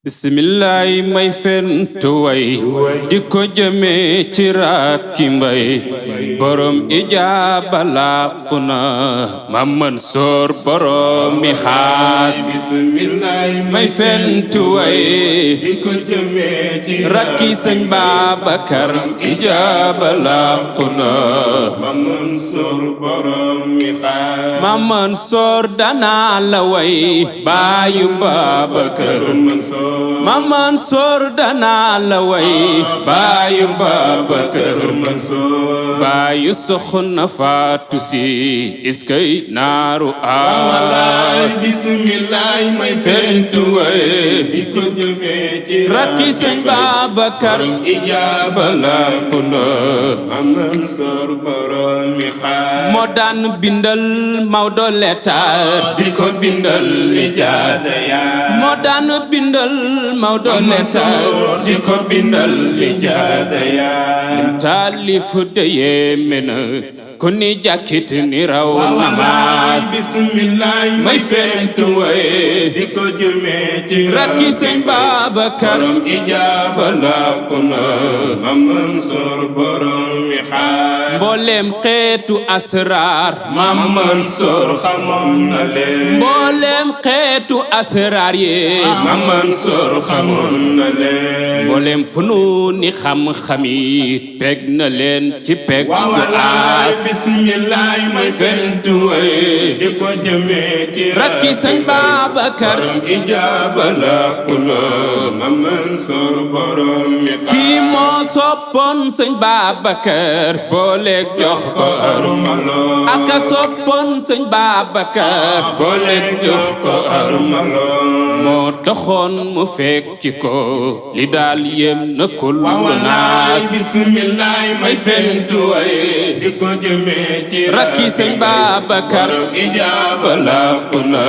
bismillaay may fentu way di ko jëme ci rakki mbay borom ijaaba làqu na Mam Mansoor borom mi xaas bismillaay may fentu way di ko jëme ci rakki sëñ Babakar ijaaba làqu na Mam Mansoor borom mi xaas Mam Mansoor dana la way baayu Babakar Mam Mansoor dana la way baayu Babakar baayu soxna Faatu Si iskay naaru aas bismillaay may fentu way di ko jëme ci rakki sëñ Babakar ijaaba làqu na Mam Mansoor borom mi xaas moo daan bindal Maodo leetar di ko bindal ijaada yaa moo daan bindal Maodo leetar di ko bindal ijaada yaa taalif de yéeme na ku ni jàkkit ni raw na maas bismillaay may fentu way di ko jëme ci rakki sëñ Babakar ijaaba làqu na Mam Mansoor borom mi xaas mboolem xeetu asraar Mam Mansoor xamoon na leen mboolem xeetu asraar ye Mam Mansoor xamoon na leen mboolem funuuni xam-xam yi peg na leen ci peg bu aas bismillaay may fentu way di ko jëme ci rakki sëñ Babakar ijaaba làqu na Mam Mansoor borom mi xaas kii moo soppoon sëñ Babakar booleeg jox ko armalo aka soppoon sëñ Babakar booleeg jox ko armalo moo taxoon mu fekki ko li daal yem na kullu naas bismillaay may fentu way di ko jëme ci rakki sëñ Babakar ijaaba làqu na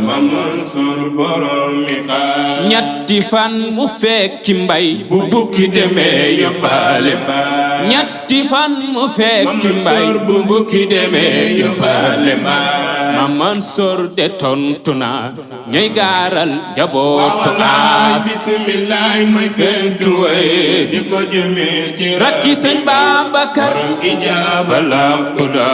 Mam Mansoor borom mi xaas ñetti fan mu fekki mbay bu bukki demee yóbbaale mbaa ñetti fan mu fekki mbay bu bukki demee yóbbaale mbaa Mam Mansoor de tontu na ñooy gaaral jabootu aas bismillaay may fentu way di ko jëme ci rakki sëñ Babakar ijaaba làqu na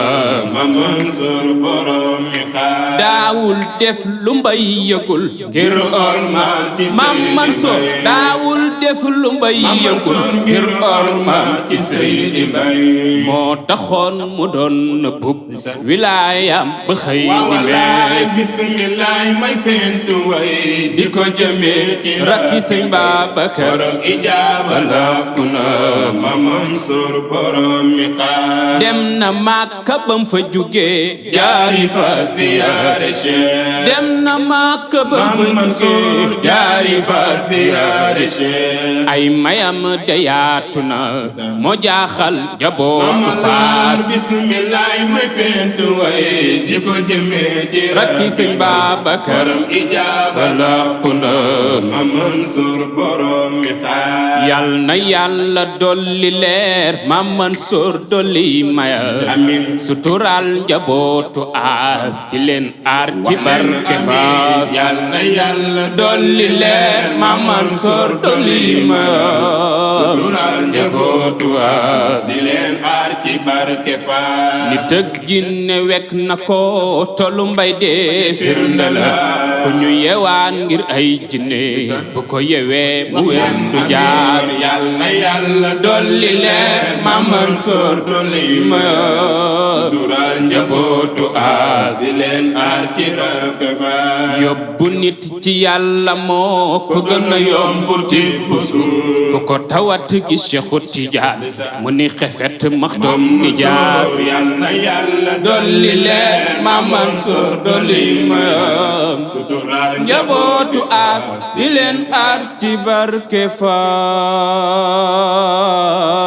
Mam Mansoor borom mi xaas daawul def lu mbay yëgul ngir ormaan ci Mam Mansoor daawul def lu mbay yëgul ngir ormaan ci Seydi Mbay moo taxoon mu doon nëbbub wilaayam ba xëy di mees bismillaay may fentu way di ko jëme ci rakki sëñ Babakar ijaaba làqu na Mam Mansoor borom mi xaas dem na Makka bam fa jugee jaari fa ziyaare Cheikh dem na Makka bam fa jugee jaari fa ziyaare Cheikh ay mayam de yaatu na moo jaaxal jabootu Faas bismillaay may fentu way di ko jëme ci rakki sëñ Babakar ijaaba làqu na Mam Mansoor borom mi xaas yal na Yàlla dolli leer Mam Mansoor dolli maya amiin sutural njabootu aas di leen aar ci barke Faas yal na Yàlla dolli leer Mam Mansoor dolli maya sutural njabootu aas di leen aar ci barke Faas ni tëgg jinne wekk na ko tollu mbay dee firnde la ku ñu yewaan ngir ay jinne bu ko yewee mu wendu jaas yal na Yàlla dolli leer Mam Mansoor dolli maya sutural njabootu aas di leen aar ci barke Faas yóbbu nit ci Yàlla moo ko gën a yomb tibb suuf ku ko tawat gi Seexu Tijaan mu ni xefet maxtom ni jaas yal na Yàlla dolli leer Mam Mansoor dolli maya sutural njabootu aas di leen aar ci barke Faas